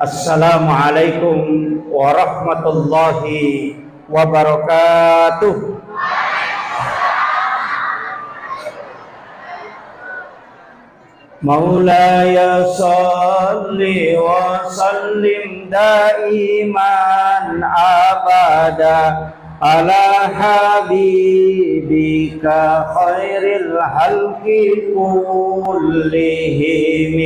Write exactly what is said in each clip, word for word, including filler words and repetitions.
Assalamualaikum warahmatullahi wabarakatuh. مولاي صل وسلم دائما أبدا على حبيبك خير الخلق كلهم.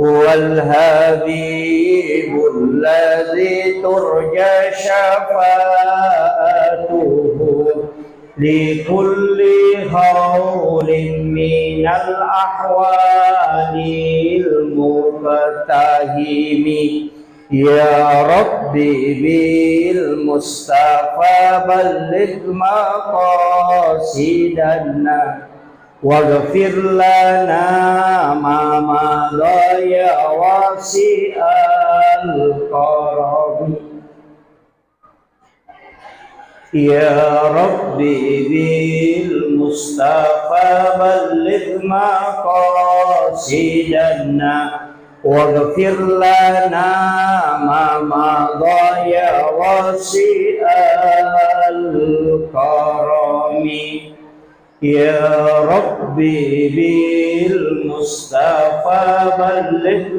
هو الحبيب الذي ترجى شفاعته لكل هول من الأهوال المقتحم. يا رب بالمصطفى بلغ مقاصدنا واغفر لنا ما مضى يا واسع الكرم. يا رب بالمصطفى بلغ مقاصدنا واغفر لنا ما مضى يا واسع الكرم. يا رب بالمصطفى بلغ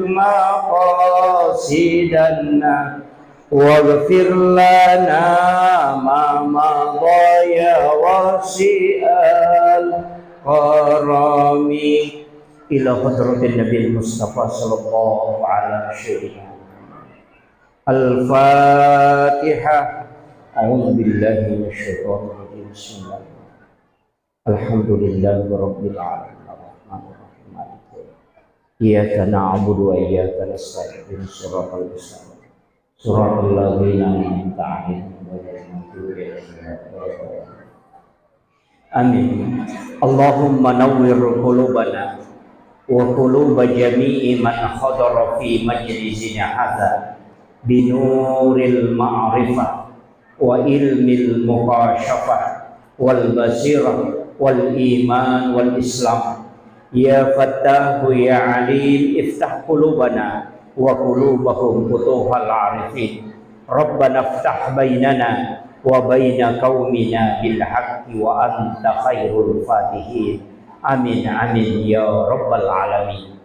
مقاصدنا واغفر لنا ما مضى يا واسع الكرم. إلى حضرة النبي المصطفى صلى الله على سيدنا محمد. الفاتحة. أعوذ بالله من الشيطان الرجيم. بسم الله الرحمن الرحيم. الحمد لله رب العالمين. الرحمن الرحيم. مالك يوم الدين. إياك نعبد وإياك نستعين. صراط المستقيم. صراط الذين أنعمت عليهم غير المغضوب عليهم ولا الضالين. آمين. اللهم نور قلوبنا وقلوب جميع من حضر في مجلسنا هذا بنور المعرفة وعلم المكاشفة والبصيرة والإيمان والإسلام. يا فتاح يا عليم افتح قلوبنا وقلوبهم فتوح العارفين. ربنا افتح بيننا وبين قومنا بالحق وأنت خير الفاتحين. آمين، آمين يا رب العالمين.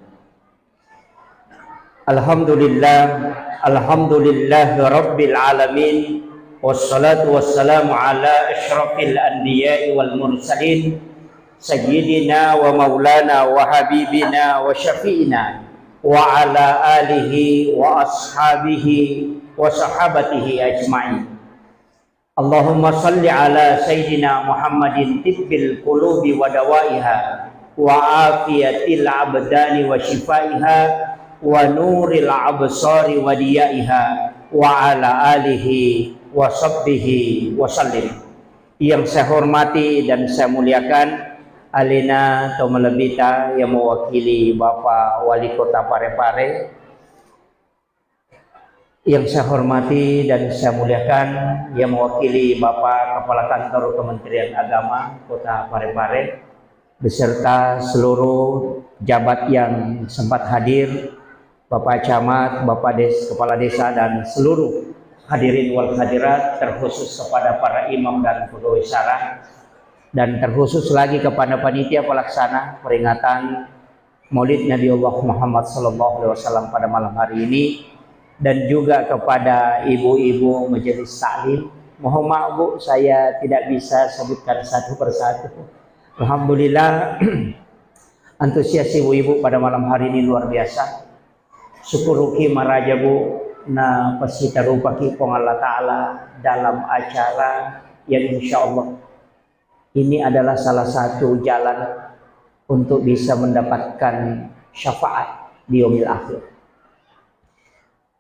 الحمد لله، الحمد لله رب العالمين، والصلاة والسلام على أشرف الأنبياء والمرسلين، سيدنا ومولانا وحبيبنا وشفيعنا وعلى آله وأصحابه وصحابته أجمعين. اللهم صل على سيدنا محمد طب القلوب ودوائها وعافية الأبدان وشفائها ونور الأبصار وضيائها وعلى آله وصحبه وسلم. Yang saya hormati dan saya muliakan, alena to malebbita yang mewakili Bapak Wali Kota Parepare, yang saya hormati dan saya muliakan, yang mewakili Bapak Kepala Kantor Kementerian Agama Kota Parepare, beserta seluruh jabat yang sempat hadir, Bapak Camat, Bapak Des-, Kepala Desa, dan seluruh hadirin wal hadirat, terkhusus kepada para imam dan pegawai syara, dan terkhusus lagi kepada panitia pelaksana peringatan Maulid Nabi Allah Muhammad sallallahu alaihi wasallam pada malam hari ini, dan juga kepada ibu-ibu majelis taklim. Mohon maaf, Bu, saya tidak bisa sebutkan satu persatu. Alhamdulillah, antusias ibu-ibu pada malam hari ini luar biasa. Syukuruki maraja, Bu, na pasitarupaki Puang Allah Ta'ala dalam acara yang insya Allah ini adalah salah satu jalan untuk bisa mendapatkan syafaat di yaumil akhir.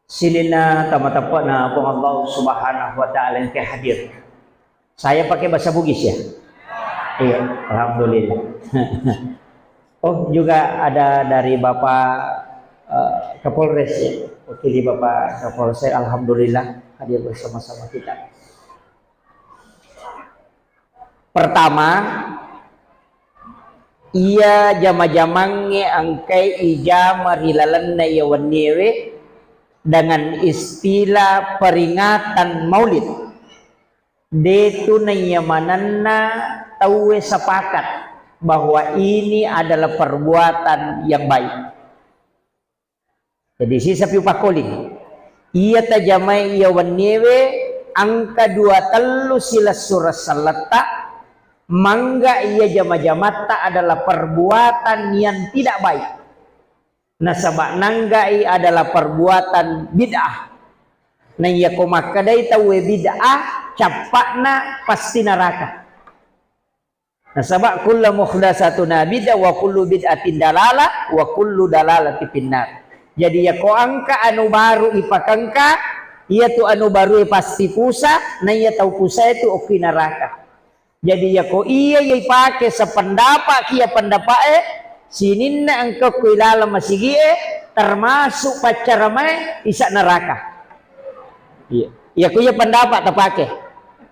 Sininna tamateppana Puang Allah Subhanahu wa Ta'ala yang hadir. Saya pakai bahasa Bugis ya? Iya, alhamdulillah. Oh, juga ada dari Bapak, eh, Kapolres ya, wakili Bapak Kapolres, alhamdulillah hadir bersama-sama kita. Pertama, iya jama-jamangnge engkai ijama ri lalenna iya wenniewe, dengan istilah peringatan Maulid, de tu naiya manenna tauwe sepakat bahwa ini adalah perbuatan yang baik. Jadi, sisa pi upakkoling. Iya tajamai iya wenniewe engka dua tellu silessureng selletta, mangga iya jama-jamatta adalah perbuatan yang tidak baik. Nasaba nanggai adalah perbuatan bid'ah. Na iya ko makkedai tauwe bid'ah, cappa'na pasti neraka. Nasaba kullu muhdatsatun bid'ah wa kullu bid'atin dalalah wa kullu dalalatin finnar. Jadi, iya ko engka anu baru ipakengka, iya tu anu barue pasti pusa, na iya tau pusae tu okki neraka. Jadi, iya ko iya, iya ipake sependapa ki iya pendapa'e, sininna engka ko ilaleng masigi'e, termasuk paccaramae, isa neraka. Iya. Iya, ku iya pendapat tapake.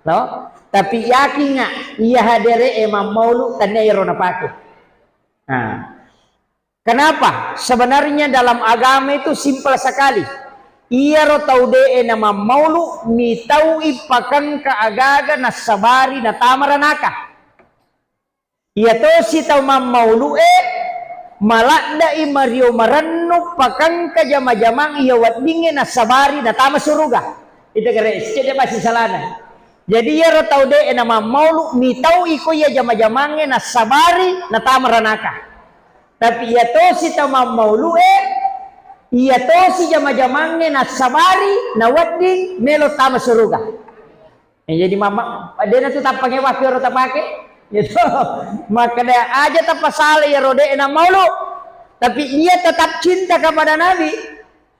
No? Tapi yakinga, iya hadere'e mammaulu, tania iyaro napake. Nah. Kenapa? Sebenarnya dalam agama itu simpel sekali. Iyaro tau de'e namammaulu, mitau'i pakengka agaga nassabari natama ranaka. Iya tosi tau mammaulu'e, maladde'i mario marennu pakengka jama-jamang iya weddingnge nassabari natama suruga. Ita gare, cedde pasti salana. Jadi, iyaro tau de'e namammaulu, mitau iko iya jama-jamangnge nassabari natama ranaka. Tapi iya tosi tau mammaulu'e, iya tosi jama-jamangnge nassabari nawedding melo tama suruga. Eh, jadi mama, dena tu tappangewa pioro tapake. Gitu. Makkeda aja tapasala iyaro de na maulu. Tapi dia tetap cinta kepada Nabi.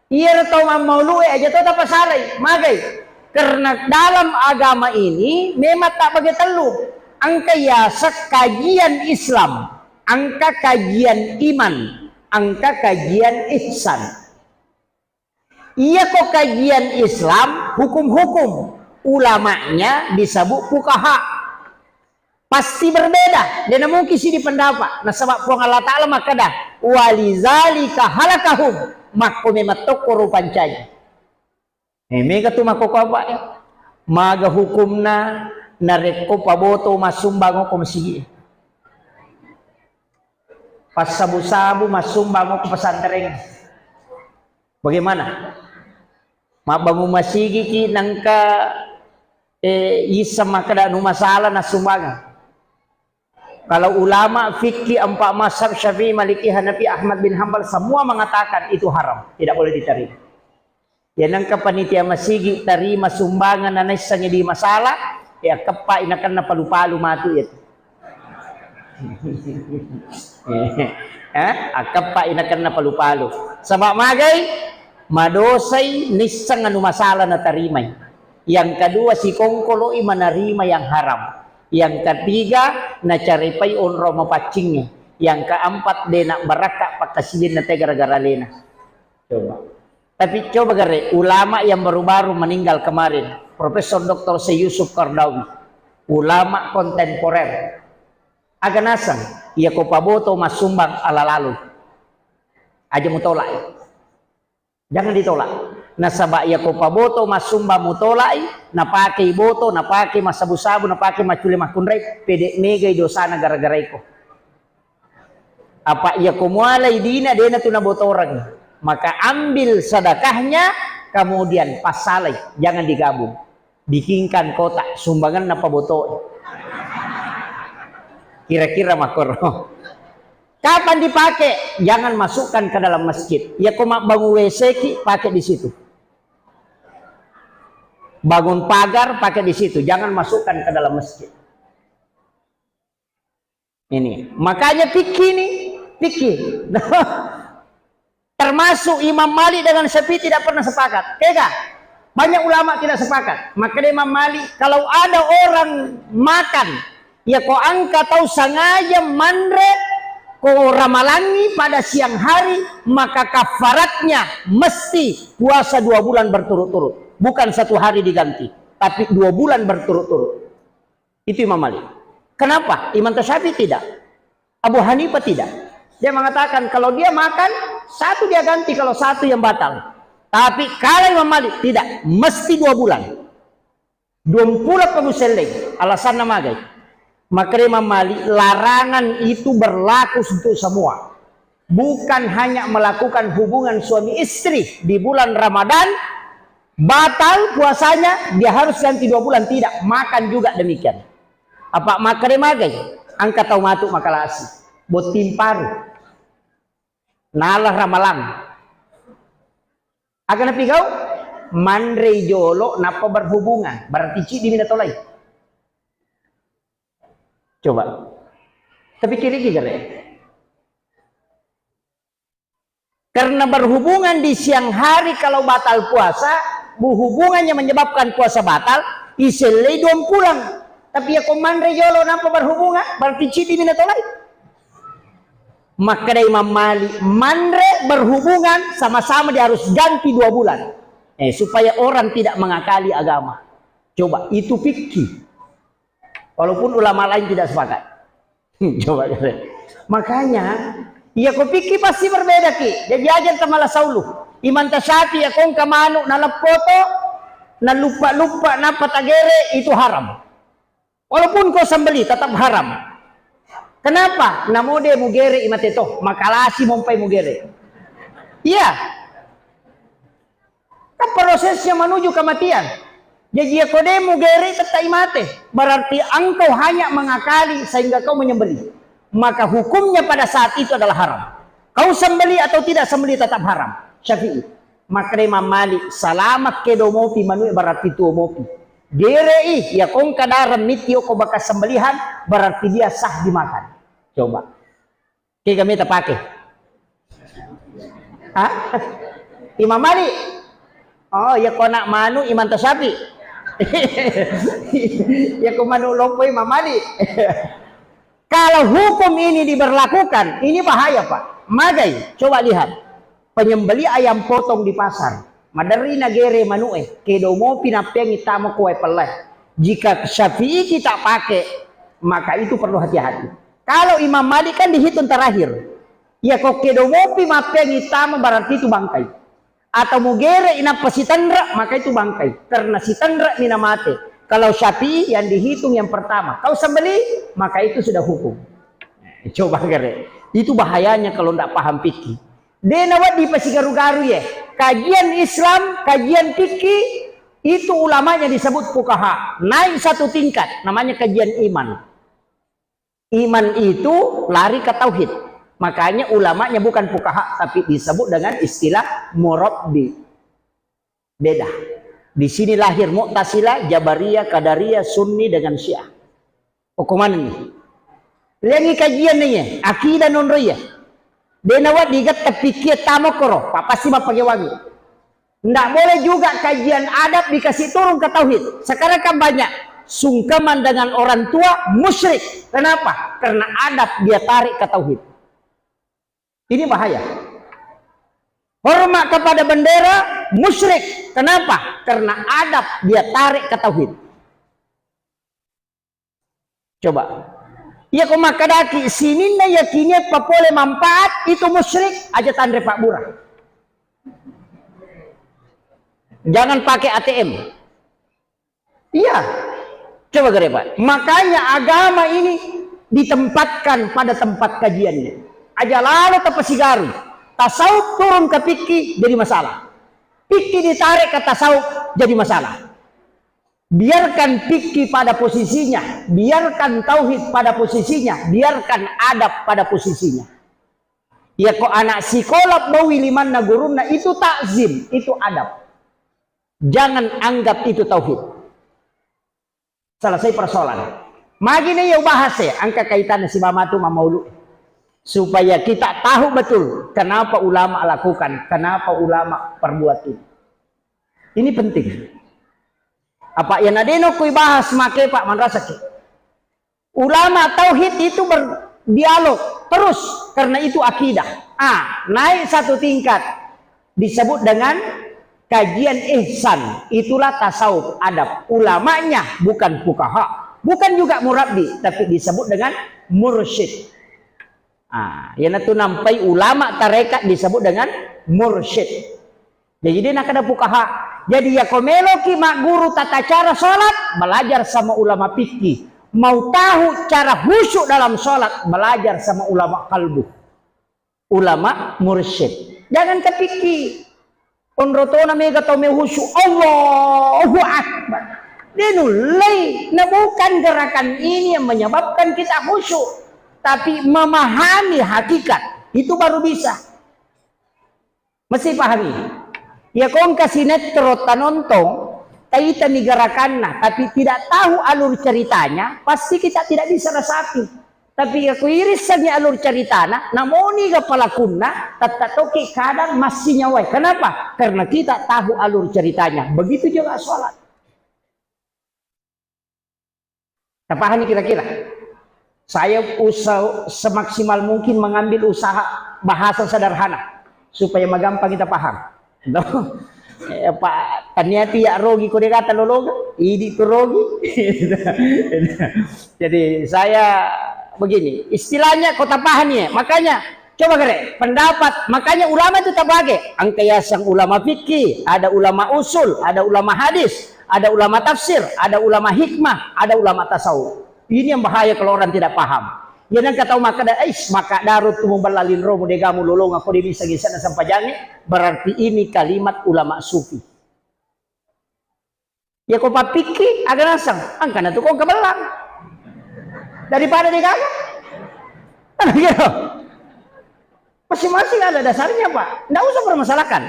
Iyaro tau mammaulu aja to tapasalai. Magai. Karena dalam agama ini memang tak bagi tellu. Engka yaseng kajian Islam, engka kajian iman, engka kajian ihsan. Iyako kajian Islam, hukum-hukum, ulamanya disebut fuqaha. Pasti berbeda, de na mungkin sidi pendapat. Nasaba Puang Allah Ta'ala makkeda, "Walizalika halakahum," makko memettokko rupancaji. Eh, mega tu makkoko apa ya? Maga hukumna narekko paboto massumbang ko masigi. Passabu-sabu massumbang ko pesantren. Bagaimana? Mabbangun masigi ki nangka, eh, issa makkeda nu masalah nassumbang. Kalau ulama fikih empat mazhab Syafi'i, Maliki, Hanafi, Ahmad bin Hambal semua mengatakan itu haram, tidak boleh diterima. Ya nangka panitia masigi tarima sumbangan na naissangi di masalah, ya keppa inakanna palu-palu matu itu. Eh, akeppa inakanna palu-palu. Saba magai madosai nisseng anu masalah natarimai. Yang kedua, sikongkoloi manarima yang haram. Yang ketiga, nacarepai onrong mapaccingnge. Yang keempat, de na barakka pakkasilinna te gara-gara alena. Coba. Tapi coba gare, ulama yang baru-baru meninggal kemarin, Profesor Doktor Syekh Yusuf Qaradawi, ulama kontemporer. Aga naseng, iya ko paboto massumbang ala lalu. Aja mutolak. Jangan ditolak. Nasaba iya ko paboto massumbang mutolai, napakei boto, napakei massabu-sabu, napakei maccule makkunrai, pede megai dosana gara-gara iko. Apa iya ko mualai dina dena tu nabotoreng, maka ambil sedekahnya, kemudian passalai, jangan digabung. Bikinkan kotak sumbangan na paboto. Kira-kira makkoro. Kapan dipakai? Jangan masukkan ke dalam masjid. Ya, ko mabbangun W C ki, pakai di situ. Bangun pagar, pakai di situ. Jangan masukkan ke dalam masjid. Ini. Makanya fikih nih, fikih. Termasuk Imam Malik dengan Syafi'i tidak pernah sepakat. Kega? Banyak ulama tidak sepakat. Maka dia Imam Malik, kalau ada orang makan, ya ko engka tau sengaja manre ko ramalangi pada siang hari, maka kafaratnya mesti puasa dua bulan berturut-turut. Bukan satu hari diganti, tapi dua bulan berturut-turut. Itu Imam Malik. Kenapa? Imam Syafi'i tidak. Abu Hanifah tidak. Dia mengatakan kalau dia makan, satu dia ganti, kalau satu yang batal. Tapi kalau Imam Malik tidak, mesti dua bulan. Duampulo pa musellei, alasanna magai. Makkeda Imam Malik, larangan itu berlaku untuk semua. Bukan hanya melakukan hubungan suami istri di bulan Ramadan, batal puasanya, dia harus ganti dua bulan. Tidak, makan juga demikian. Apa makkeda magai, engka tau matu makalasi, botting paru, nala ramalang. Aga napigau? Manrei jolo nappa berhubungan. Berarti ciddi mi natolai. Coba. Tapi kiri gare. Karena berhubungan di siang hari kalau batal puasa, hubungannya menyebabkan puasa batal, isellei duampulo. Tapi ya ko manre jolo nampa berhubungan, berarti ciddi mi natolai. Makkeda Imam Malik, manre berhubungan sama-sama dia harus ganti dua bulan. Eh, supaya orang tidak mengakali agama. Coba, itu fikih. Walaupun ulama lain tidak sepakat. Coba kare. Makanya, iya ko fikih pasti berbeda ki. Jadi aja tamala saulu. Imam Tasyafi ya kongka manu naleppoto, nalupa-lupa napa tagere, itu haram. Walaupun kau sembeli tetap haram. Kenapa? Namo de mugere imate to, makalasi mompai mugere. Iya. Kan prosesnya menuju kematian. Jadi ya ko de mugere tetap imate. Berarti engkau hanya mengakali sehingga kau menyembeli. Maka hukumnya pada saat itu adalah haram. Kau sembeli atau tidak sembeli tetap haram. Syafi'i. Makkeda Imam Malik, salama kedo mopi manue berarti tuo mopi. Gerei, ya kongka dareng mitti oko bekas sembelihan, berarti dia sah dimakan. Coba. Kega meta pake? Hah? Imam Malik? Oh, ya ko anak manu Imam Tasyafi. Ya ko manu lompo Imam Malik. Kalau hukum ini diberlakukan, ini bahaya, Pak. Magai, coba lihat. Penyembeli ayam potong di pasar. Maderri nagere manu'e, kedo mopi nappeangi tama ko wae pelle. Jika Syafi'i kita pakai, maka itu perlu hati-hati. Kalau Imam Malik kan dihitung terakhir. Ya ko kedo mopi mappeangi tama berarti itu bangkai. Atau mugere inappa sitenre, maka itu bangkai. Karena sitenre mina mate. Kalau Syafi'i yang dihitung yang pertama. Kau sembeli, maka itu sudah hukum. Coba gere. Itu bahayanya kalau ndak paham fikih. De nawedding pasigaru-garu ye. Kajian Islam, kajian fikih, itu ulamanya disebut fukaha. Naik satu tingkat, namanya kajian iman. Iman itu lari ke tauhid. Makanya ulamanya bukan fukaha, tapi disebut dengan istilah murabbi. Beda. Di sini lahir Mu'tazilah, Jabariyah, Qadariyah, Sunni dengan Syiah. Hukuman ini. Liangi kajian nih, akidah nonro ya. De nawedding gatta pikir tamo koro, pa pasti mappagewangi. Ndak boleh juga kajian adab dikasih turun ke tauhid. Sekarang kan banyak sungkeman dengan orang tua musyrik. Kenapa? Karena adab dia tarik ke tauhid. Ini bahaya. Hormat kepada bendera musyrik. Kenapa? Karena adab dia tarik ke tauhid. Coba. Iya ko makkadaki sininna yakinia papole manfaat itu musyrik, aja tanre pabbura. Jangan pakai A T M. Iya. Coba gare, Pak. Makanya agama ini ditempatkan pada tempat kajiannya. Aja lalo tapasigaru. Tasawuf turun ke fikih jadi masalah. Fikih ditarik ke tasawuf jadi masalah. Biarkan fikih pada posisinya, biarkan tauhid pada posisinya, biarkan adab pada posisinya. Ya ko anak sikola bawi limanna gurunna itu takzim, itu adab. Jangan anggap itu tauhid. Selesai persoalan. Magi ne ya bahas ya, angka kaitannya si mama tu mamaulu. Supaya kita tahu betul kenapa ulama lakukan, kenapa ulama perbuat itu. Ini penting. Apa yang nadeno kui bahas make Pak manrasaki. Ulama tauhid itu berdialog terus karena itu akidah. Ah, naik satu tingkat disebut dengan kajian ihsan. Itulah tasawuf adab. Ulamanya bukan fukaha, bukan juga murabbi, tapi disebut dengan mursyid. Ah, iyanatu nampai ulama tarekat disebut dengan mursyid. Jadi, de' nakkeda fuqaha. Jadi, yako meloki magguru tata cara sholat, belajar sama ulama fikih. Mau tahu cara khusyuk dalam sholat, belajar sama ulama kalbu. Ulama mursyid. Jangan ke fikih. Onrotona mega tau me khusyuk. Allahu Akbar. De' nullei. Nah, bukan gerakan ini yang menyebabkan kita khusyuk. Tapi memahami hakikat. Itu baru bisa. Mesti pahami. Ya, ko engka sinetron tanontong, taitani gerakanna, tapi tidak tahu alur ceritanya, pasti kita tidak bisa resapi. Tapi ya, ko irissengngi alur ceritana, namoni ga pelakunna, tette' toki kadang masih nyawai. Kenapa? Karena kita tahu alur ceritanya. Begitu juga sholat. Tapahani kira-kira? Saya usaha semaksimal mungkin mengambil usaha bahasa sederhana supaya magampang kita paham. Eh, Pak, taniati ya rogi ko degata lologa, idi tu rogi. Jadi saya begini, istilahnya kota pahani ya. Makanya coba gere pendapat. Makanya ulama itu terbagi. Engka yaseng ulama fikih, ada ulama usul, ada ulama hadis, ada ulama tafsir, ada ulama hikmah, ada ulama tasawuf. Ini yang bahaya kalau orang tidak paham. Ya, nengka tau makkeda, "Ais, maka daru tu muballa linromu degamu lolonga ko de bisa gisana sampajangi," berarti ini kalimat ulama sufi. Ya, ko pappikki, aga naseng, angkana tu ko engka bellang. Daripada degaga. Kan gitu. Masing-masing ada dasarnya, Pak. Nggak usah permasalahkan.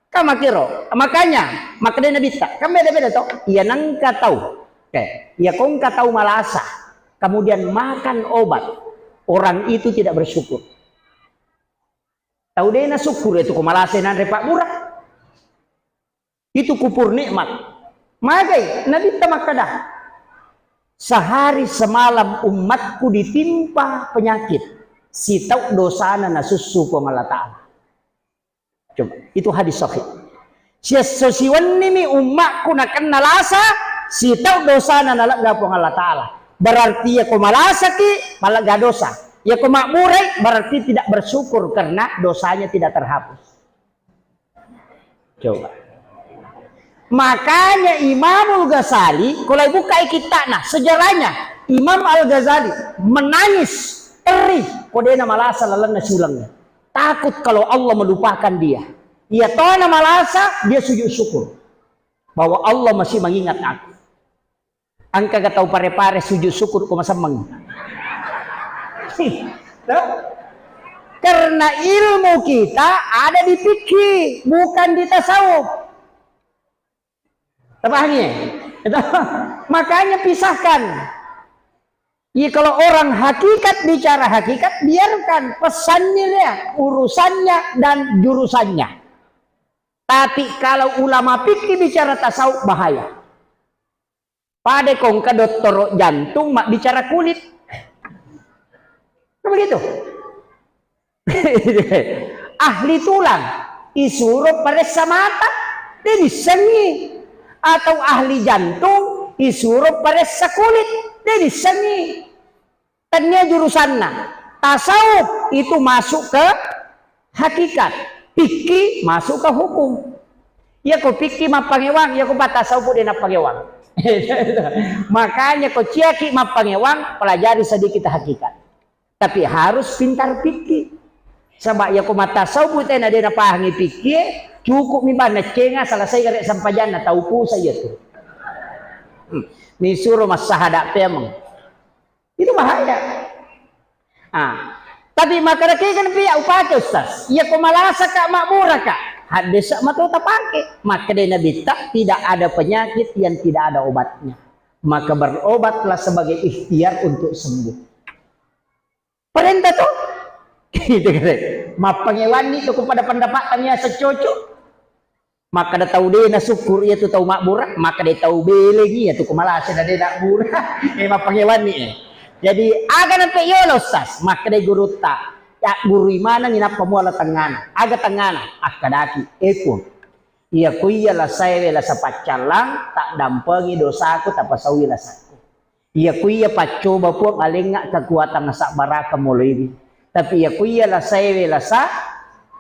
Kan makkiro, makanya, makkedai Nabitta, kan beda-beda to. Iya nengka tau. Oke, iya ko engka tau malasa, kemudian makan obat, orang itu tidak bersyukur. Tau de' nasyukur itu ko malasa nanre pabbura. Itu kufur nikmat. Magai Nabitta makkeda, sehari semalam umatku ditimpa penyakit, sitau dosana nasussu Puang Allah Ta'ala. Coba, itu hadis sahih. Siesso siwennimi ummakku nakenna lasa, sitau dosana nalegga Puang Allah Ta'ala. Berarti ya ko malasaki, malegga dosa. Ya ko mabburai, berarti tidak bersyukur karena dosanya tidak terhapus. Coba. Makanya Imamul Ghazali, kalau buka kitabnya, sejarahnya, Imam Al-Ghazali menangis, perih, ko de' namalasa lalenna siulengna. Takut kalau Allah melupakan dia. Iya tona malasa, dia sujud syukur bahwa Allah masih mengingat aku. Engka ga tau pare-pare sujud syukur ko masemmeng. Karena ilmu kita ada di fikih, bukan di tasawuf. Terpahami? Itu. Makanya pisahkan. Iya, kalau orang hakikat bicara hakikat, biarkan pesannya dia, urusannya dan jurusannya. Tapi kalau ulama fikih bicara tasawuf, bahaya. Pada kongka dottoro jantung mak bicara kulit. Kan begitu? Ahli tulang isuro paressa mata, de' dissengi. Atau ahli jantung isuro paressa kulit, de' dissengi. Tennia jurusanna. Tasawuf itu masuk ke hakikat, fikih masuk ke hukum. Iya ko fikih mappangewang, iya ko tasawuf de' nappangewang. Makanya ko ciaki mappangewang, pelajari sedikit hakikat. Tapi harus pintar fikih. Sebab iya ko matasawuf tena de' napahangi fikih, cukup mi bang nacenga selesai gare sempajanna tau pusa iya tu. Hmm. Misuro massahada pemeng. Itu bahaya. Ah, tapi makkeda kega napi ya upake, Ustaz? Iya ko malasa ka, mabbura ka. Haddesa mato tapake. Makkeda Nabitta, tidak ada penyakit yang tidak ada obatnya. Maka berobatlah sebagai ikhtiar untuk sembuh. Perintah tuh. Gitu kan. Mappangewanni tu kepada pendapat tania secoco. Makkeda tau de' nasyukur iya tu tau mabbura, makkeda tau belengi iya tu ko malasa na de' nabbura. Eh, mappangewanni, eh. Jadi, aga nampe yolo, Ustaz? Makkeda gurutta, ya guru manengi nappa muala tengngana. Aga tengngana? Akkedaki, eh, Puang. Iya ku iya lasaewe lasa paccallang, taddampengi dosaku, tapasaui lasaku. Iya ku iya paccoba Puang alengnga kekuatan sabbaraka moloiwi. Tapi iya ku iya lasaewe lasa,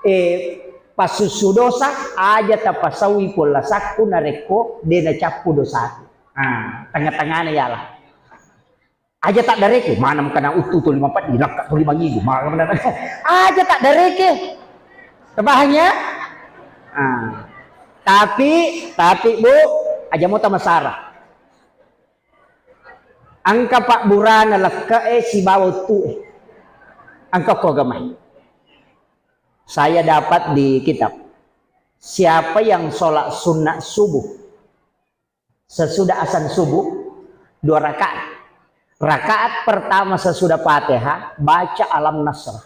eh, Passussu dosa, aja tapasaui pollasakku narekko de nacappu dosaku. Ah, tengah-tengahna yala. Aja taddareku, maneng kana uttu tu lima peddi, lakka tu lima ngigu, maneng. Aja taddareke. Terpaham ya? Ah. Tapi, tapi Bu, aja mau tamasara. Engka pabburana lekke'e sibawa uttu'e. Engka ko agamai. Saya dapat di kitab, siapa yang sholat sunat subuh sesudah azan subuh dua rakaat. Rakaat pertama sesudah Fatihah baca Alam Nasrah.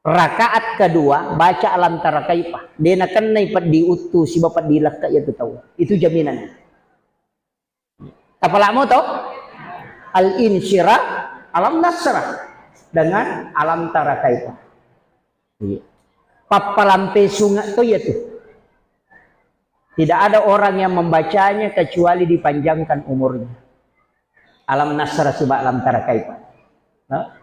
Rakaat kedua baca Alam Tara Kaifa. De nakennai peddi uttu siba peddi lekka iyatu tau. Itu jaminan. Tapalamo to? Al-insyirah, Alam Nasrah dengan Alam Tara Kaifa. Iya. Pappalampe sunga to iyatu. Tidak ada orang yang membacanya kecuali dipanjangkan umurnya. Alam Nasrah siba Alam Tara Kaifa. Nah.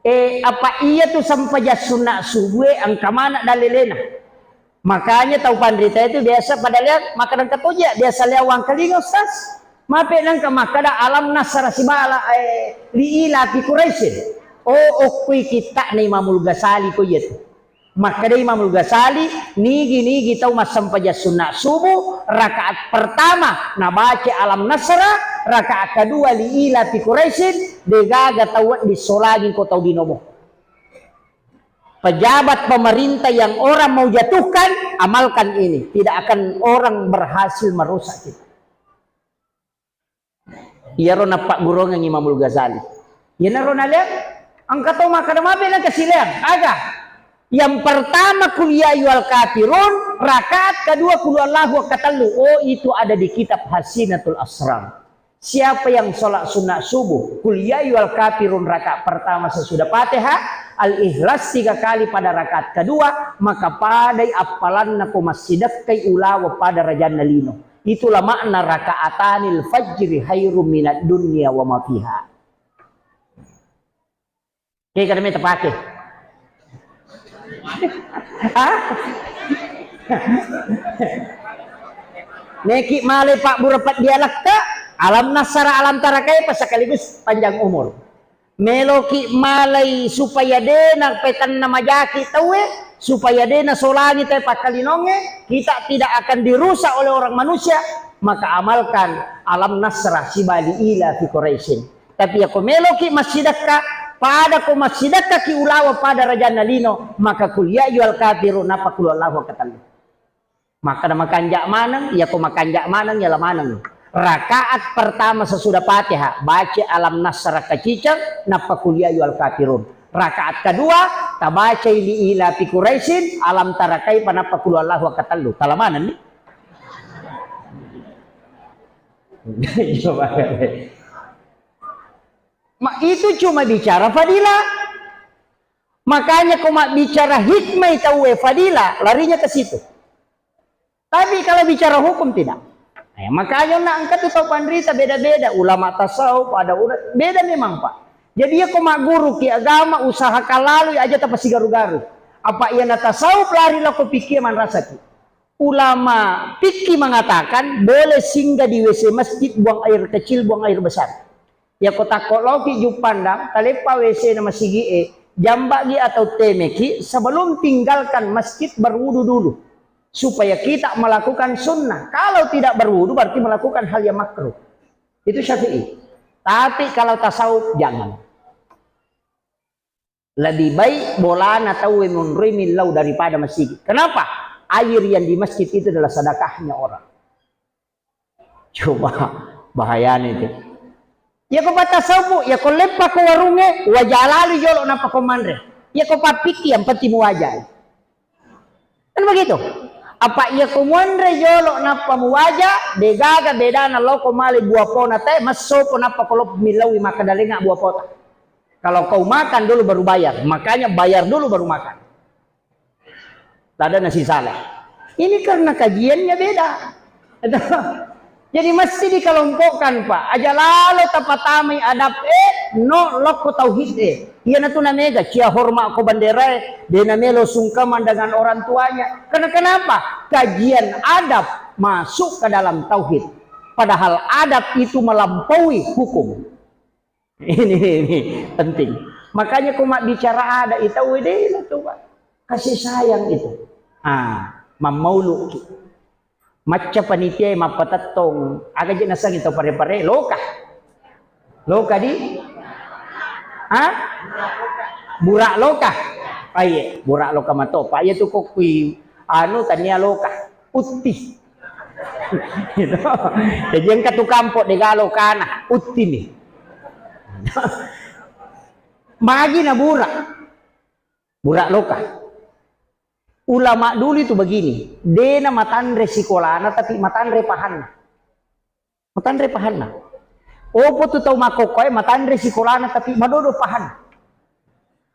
Eh, apa iyatu sempajang sunna subuh e engka mana dalilena? Makanya tau panrita itu biasa pada lihat makan katoja, biasa lihat wangkalinga, Ustaz. Mape nangka makkada Alam Nasrah sibala, eh, li ila fi Quraisyin. Oh, okkui kitta na Imamul Ghazali ko iyatu. Makkeda Imamul Ghazali, nigi-nigi tau massempajang sunna subuh, rakaat pertama nabaca Alam Nasrah, rakaat kedua li ila fi Quraisyin, degaga tau wedding solangi ko tau dinomo. Pejabat pemerintah yang orang mau jatuhkan, amalkan ini. Tidak akan orang berhasil merusak kita. Iyaro nappagguruang Imamul Ghazali. Iyanaro nalea, engka tau makkeda mabe na kasileang. Aga? Yang pertama, Qul ya ayyuhal kafirun, rakaat kedua, Qul huwallahu, katellu. Oh, itu ada di kitab Hasinatul Asrar. Siapa yang sholat sunat subuh, Qul ya ayyuhal kafirun rakaat pertama sesudah Fatihah, Al-Ikhlas tiga kali pada rakaat kedua, maka padai appalanna ko massidekkai ulawa pada rajanna lino. Itulah makna rakaatanil fajri khairum minad dunya wa ma fiha. Oke, kada meta pake. Hah? Neki malai pabbura peddi lekka, Alam Nasrah, Alam Tara Kaifa sekaligus panjang umur. Meloki malai supaya dena petanna majaki tauwe, supaya dena solangi tau pakkalinongnge, kita tidak akan dirusak oleh orang manusia, maka amalkan Alam Nasrah siba li ila fi Quraisyin. Tapi yako meloki massidekka, pada ko massidekkaki ulawa pada rajanna lino, maka Qul ya ayyuhal kafirun, nappa Qul huwallahu katellu. Makkeda makanja maneng, yako makanja maneng, yala maneng. Rakaat pertama sesudah Fatihah, baca Alam Nasrah kaciceng, nappa Qul ya ayyuhal kafirun. Rakaat kedua, tabacai li ila fi Quraisyin, Alam Tara Kaifa, nappa Qul huwallahu katellu. Tala maneng ni? Coba. Ma, itu cuma bicara fadilah. Makanya ko mabbicara hikmah tauwe fadilah, larinya ke situ. Tapi kalau bicara hukum tidak. Eh, makanya na engka tu tau panrita beda-beda, ulama tasawuf, ada ulama beda memang, Pak. Jadi ya ko magguru ki agama, usahakan lalu aja tapasigaru-garu. Apa iya na tasawuf lari lako pikir manrasaki. Ulama fikih mengatakan boleh singgah di W C masjid, buang air kecil, buang air besar. Yako takko laoki Juppandang, taleppa W C na masigi'e, jamba'gi atau temeki sebelum tinggalkan masjid, berwudu dulu. Supaya kita melakukan sunnah. Kalau tidak berwudu berarti melakukan hal yang makruh. Itu Syafi'i. Tapi kalau tasawuf jangan. Lebih baik bolana tauwe monroi millau daripada masigi. Kenapa? Air yang di masjid itu adalah sedekahnya orang. Coba, bahayanya itu. Yako patasawuf, yako leppa ko warungnge, waja lalu jolo nappa ko manre. Yako pappikki yang penting muwaja. Kan begitu? Apa iya ko muanre jolo nappa muwaja, degaga bedana loko male buah pona te, massopo nappa ko loppo millaui makkadalenga buah pota. Kalau kau makan dulu baru bayar, makanya bayar dulu baru makan. Tada nasi salah. Ini karena kajiannya beda. Jadi mesti dikelompokkan, Pak. Aja lalo tapatamai adab e, no lokko tauhid e. Iyanatu namega cia horma ko bendera e, de namelo sungkeman dengan orang tuanya. Karena kenapa? Kajian adab masuk ke dalam tauhid. Padahal adab itu melampaui hukum. Ini, ini penting. Makanya ko mabbicara ada, itau wedena tu, Pak. Kasih sayang itu. Ah, mammauluki. Macca panitia mappatettong, aga je nasengi tau pare-pare, loka. Loka di? Ha? Burak loka. Paye, burak loka mato. Pak, iya tu kokui anu tania loka. Utti. Gitu. Jadi engka tu kampo de galo kana, utti ni. Magi na burak. Burak loka. Ulama dulu itu begini, dena matanre sikolana tapi matanre pahanna. Matanre pahanna. Opo tu tau makkokkoe matanre sikolana tapi madodo pahanna.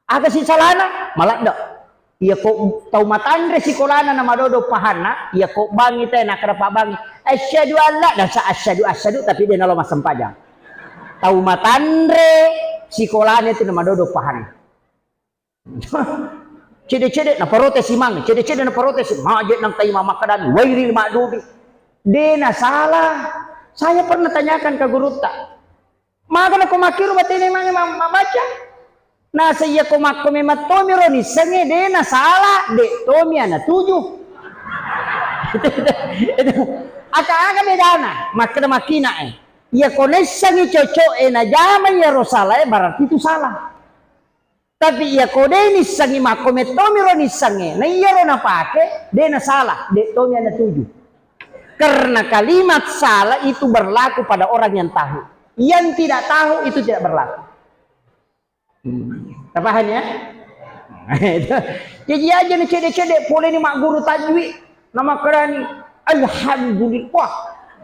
Aga si salana? Maladde. Iya ko tau matanre sikolana na madodo pahanna, iya ko bangi te nakkeda pabbangi, "Asyhadu alla," dan sa asyhadu, asyhadu, tapi de nalo massempajang. Tau matanre sikolana itu na madodo pahanna. Cede-cede na protes imang, cede-cede na protes, maje nang kai mamakkedani, wairil ma'dubi. De na salah. Saya pernah tanyakan ke gurutta. Maga nako makkiru batena imang ma-, mabaca? Nasa iya ko makko memang tomi ro nissengnge, de na salah, de tomi ana tuju. Aka-aga bedana, makkeda makkina e. Iya ko nessangi cocok e najama iya ro salah e, berarti itu salah. Tapi iya ko de nissengi makko mettomi ro nissengnge, na iya ro napake, de na salah, de tomi ana tuju. Karena kalimat salah itu berlaku pada orang yang tahu. Yang tidak tahu itu tidak berlaku. Hmm. Tapaham ya? Jadi aja ni cede-cede, pole ni magguru tajwid, nama kerani, alhamdulillah. Wah,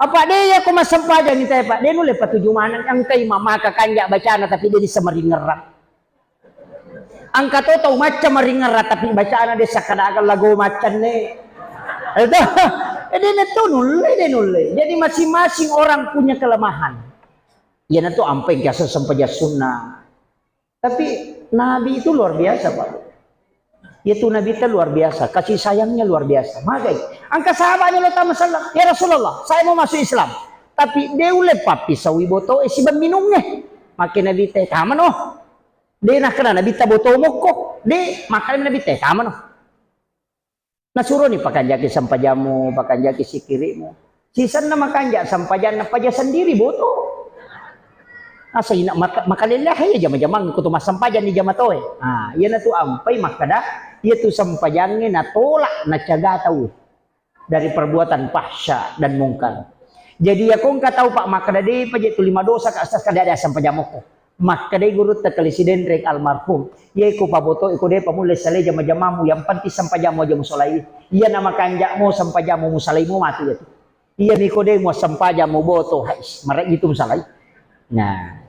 apa de ya ko massempajang ni te, Pak? De nulle patuju maneng, engkai mamaka kanja bacana tapi de disamaringerang. Engka to tau macca maringerra, tapi bacana de sakkadaga lago maccanne. Itu, eh, de netto nulle, de nulle. Jadi masing-masing orang punya kelemahan. Iyanatu ampai biasa sempajang sunnah. Tapi Nabi itu luar biasa, Pak. Itu Nabi itu luar biasa, kasih sayangnya luar biasa. Magai, angka sahabatnya lo tama sallam, "Ya Rasulullah, saya mau masuk Islam." Tapi de ulle pappisaui boto e sibawa minungnge. Make Nabi te, "Tamano." De nakkeda Nabitta boto mokko. De, makkeda Nabitta, "Tamano." Nasuroni pakanjaki sempajammu, pakanjaki sikirimu. Sisenna makanja sempajanna paja sendiri boto. Asa ina maka-, makalelehai jama-jamang kutu massempajang ni jama toe. Ah, iyanatu ampai makkeda, iyatu sempajangnge natolak nacaga tau dari perbuatan fahsya dan mungkar. Jadi, iya ko engka tau, Pak, makkeda, "Depa je tuli madosa, Kak Ustaz, kada ada sempajang mokko." Makkedai gurutta Kali Sidenreng almarhum, "Iya ko paboto, iko depa mulle salai jama-jamamu, yang penting sempajammu aja musolai. Iya nama kanjakmu, sempajammu musalaimu matu itu. Iya miko de mu sempajammu boto, hais, marai itu musalai." Nah.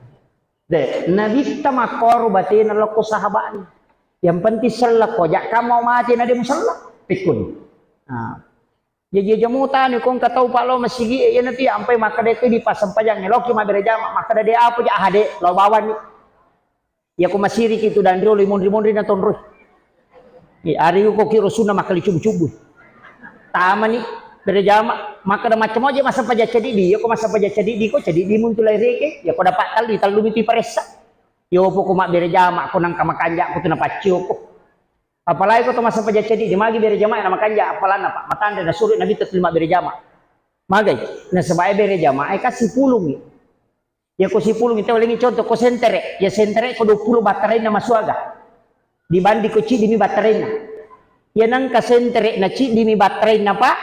De, Nabitta makkoro batena lokko sahaba'na. Yang penting sellekko, jakka mau mati na de musella. Pikkuni. Nah. Jaji aja mutani ko engka tau pa lao masigi e, iyanatu ya ampai makkeda itu di passempajangnge, loki mabbere jama, makkeda de apa ja, ah, de, lao bawani. Iya ko masiriki tu dan riolo monri-monri na tonroi. Iya, ari ko kiro sunna makkali cubu-cubu. Tamani bere jama, makkeda macam aja massempajang cedidi, iya ko massempajang cedidi ko cedidi muntu lai reke, iya ko dapat tallu, tallu mitu paressa. Yo poko mabbere jama ko nangka makanja ko tu napaccio ko. Apalagi ko to massempajang cedidi, magi bere jama na makanja apalanna, Pak. Matanre nasuri Nabitta tuli mabbere jama. Magai, nasaba e bere jama e kasi pulungi. Iya ko sipulung, ita ulengi contoh, ko sentere. Iya sentere ko dua puluh battarainna masuaga. Dibanding ko ciddimi battarainna. Iya nangka sentere na ciddimi battarainna, Pak,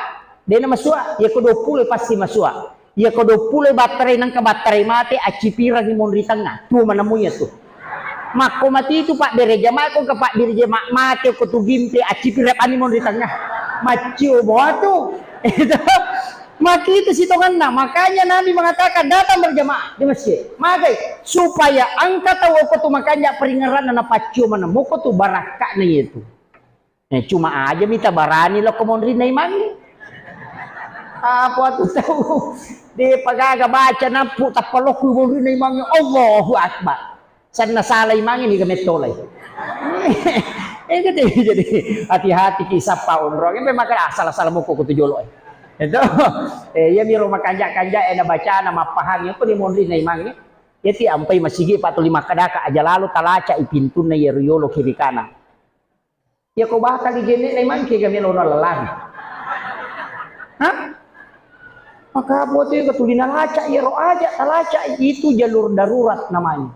dena masua. Iya ko dua puluh pasti masua. Iya ko dua puluh battarai nangka battarai mate, accipirangi monri tengnga. Tuo manemu iya tu. Makko mati itu, Pak, bere jama ko ke, Pak, bere jama mate ko tu gimpe, accipirang ani monri tengnga. Maccio boa tu. Itu. Maki itu sitonganna. Makanya Nabi mengatakan, "Datang berjamaah di masjid." Magai, supaya engka tau okko tu makanja peringeranna na paccio maneng, moko tu barakka'na itu. Eh, cuma aja mita barani lo ko monrinna imangnge. Apa tu tau? De pagaga baca nappu tappalokku monrinna imangnge, Allahu Akbar. Sanna sala imangnge niga mettolai. Eh, jadi, jadi hati-hati ki sappa onrong. Empe maka asal-asal moko kutu jolo. Itu. Eh, iya miro makanja-kanja ena bacana mappahangi apa ni monrinna imangnge. Iya ti ampai masigi patuli makkadaka aja lalo talaca i pintunna iya riyolo kiri kanan. Iya ko bakal igenne'na imangke ga melona lari. Hah? Maka buat itu tuli nalaca, iya ro aja talaca, itu jalur darurat namanya.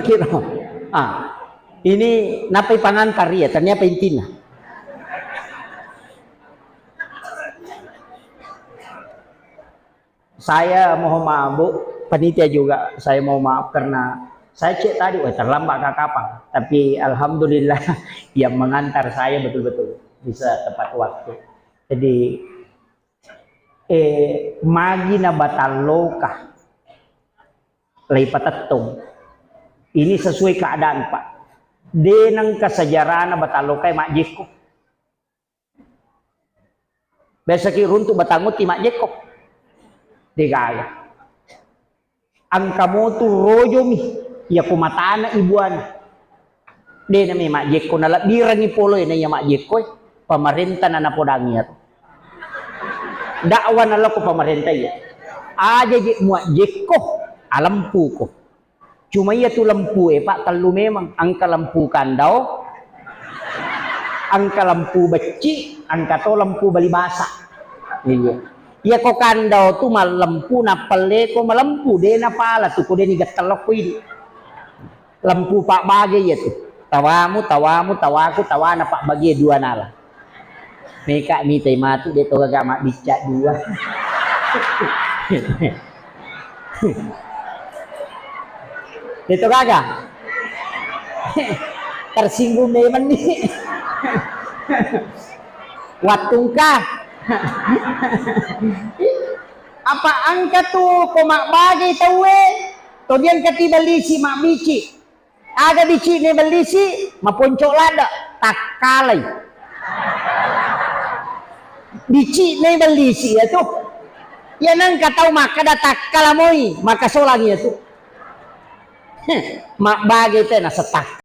Kira. Ah, ini napai pangantar ya, ternyata intinya. Saya mohon maaf, Bu, panitia juga, saya mohon maaf karena saya cek tadi, wah, terlambat ke kapang. Tapi alhamdulillah yang mengantar saya betul-betul bisa tepat waktu. Jadi, eh, magi na batalloka lei patettong. Ini sesuai keadaan, Pak. Deneng kesejarahna batalloka majjekko. Biasa ki runtu batang utti majjekko. Degaga. Engka motu rojomi, iya ko matana ibuana. De nami majjekko, nalebbirengi poloe na iya majjekko, pamarenta na napodangi iyatu. Dakwa nalako pamarenta iya. Aja je muajjekko, alempuko. Cuma iya tu lempue, Pak, tellu memang. Engka lempu kandao, engka lempu becci, engka to lempu bali basa. Iya. Iya ko kandao tu mallempu, nappelleko malempu, de napala tu ko de nigettelokko idi. Lempu pabbage iya tu. Tawamu, tawamu, tawaku, tawana pabbage dua nala. Meka mitai matu de to gaga mabbicca dua. De to gaga. Tersinggung memang ni. Wattungka. Apa engka tu ko mabbage tauwe, to diangkati bellisi mabbici. Aga bicine bellisi, maponco ladde, takkalai. Bicine bellisi iya tu. Iya nengka tau makkeda takkala moi, makasolang iya tu. Heh, mabbage te nasetak.